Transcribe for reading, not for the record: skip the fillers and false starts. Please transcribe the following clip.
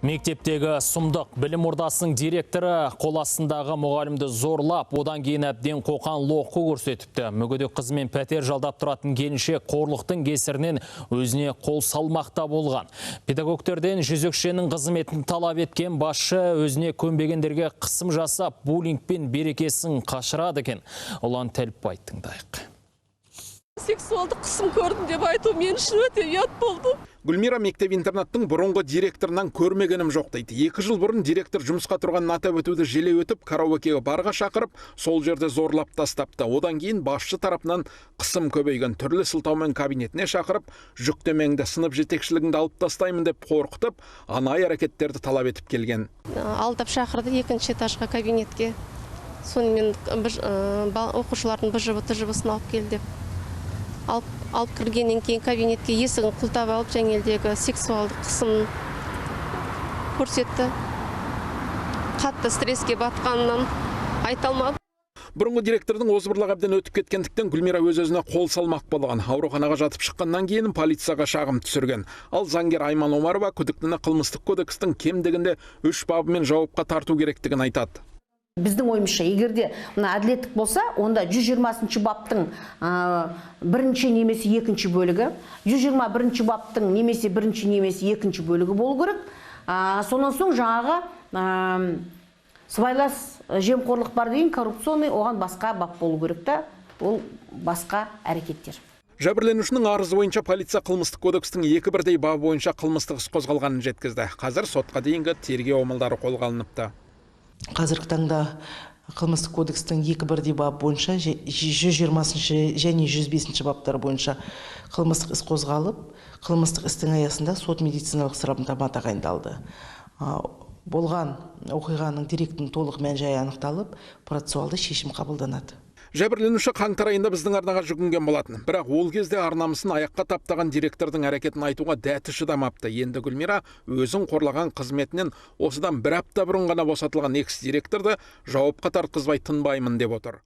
Мектептегі сұмдық: білім ордасының директоры қол астындағы мұғалімді зорлап, одан кейін әбден қоқан лоққы көрсетіпті. Мүгедек қызымен пәтер жалдап тұратын келіншек қорлықтың кесірінен өзіне қол салмақта болған. Педагогтерден жезөкшенің қызметін талап еткен басшы өзіне көнбегендерге қысым жасап, буллингпен берекесін қашырады екен. Ұлан Тәліпбай, тыңдайық. Сексуалдық қысым көрдім деп айту мен үшін өте ұят болды. Гүлмира мектеп интернаттың бұрынғы директорынан көрмегенім жоқ дейді. 2 жыл бұрын директор жұмысқа тұрғанын атап өтуді желеу етіп, караокеге барға шақырып, сол жерде зорлап тастапты. Одан кейін басшы тарапынан қысым көбейген, түрлі сылтаумен кабинетіне шақырып, жүктемеңді, сынып жетекшілігіңді алып тастаймын деп қорқытып, анайы әрекеттерді талап етіп келген. Алдап шақырды екінші этажға, кабинетке. Сонымен оқушылардың БЖБ, ТЖБ-сын алып кел деп. Алып кіргеннен кейін кабинетке, есігін құлыптап алып, жаңағыдегі сексуалдық қысым көрсетті. Қатты стресске батқанынан айта алмадым. Бұрынғы директордың озбырлығы әбден өтіп кеткендіктен, Гүлмира өз өзіне қол салмақ болған. Ауруханаға жатып шыққаннан кейін полицияға шағым түсірген. Ал заңгер Айман Омарова күдіктіні қылмыстық кодекстің кем дегенде үш бабымен жауапқа тарту керектігін айтады. Біздің ойымызша, егер де мына әділеттік болса, онда 120 баптың бірінші немесе екінші бөлігі, 121 баптың немесе бірінші, немесе екінші бөлігі болу керек. Сонан соң жаңағы сыбайлас жемқорлық бар деген коррупционный, оған басқа бап болу керек та, ол басқа әрекеттер. Жәбірленушінің арызы бойынша полиция қылмыстық кодекстің екі бірдей бабы бойынша қылмыстық іс қозғалғанын жеткізді. Қазір сотқа дейінгі тергеу амалдары қолға алыныпты. Қазіргі таңда қылмыстық кодекстің екі бірдей бабы бойынша, 120-шы және 105-ші баптар бойынша қылмыстық іс қозғалып, қылмыстық істің аясында сот медициналық сараптама тағайындалды. Болған оқиғаның деректің толық мән жайы анықталып, процессуалды шешім қабылданады. Жәбірленуші қаңтар айында біздің арнаға жүгінген болатын. Бірақ ол кезде ар намысын аяққа таптаған директордың әрекетін айтуға дәті шыдамапты. Енді Гүлмира өзін қорлаған, қызметінен осыдан бір апта бұрын ғана босатылған экс директорды жауапқа тартқызбай тынбаймын деп отыр.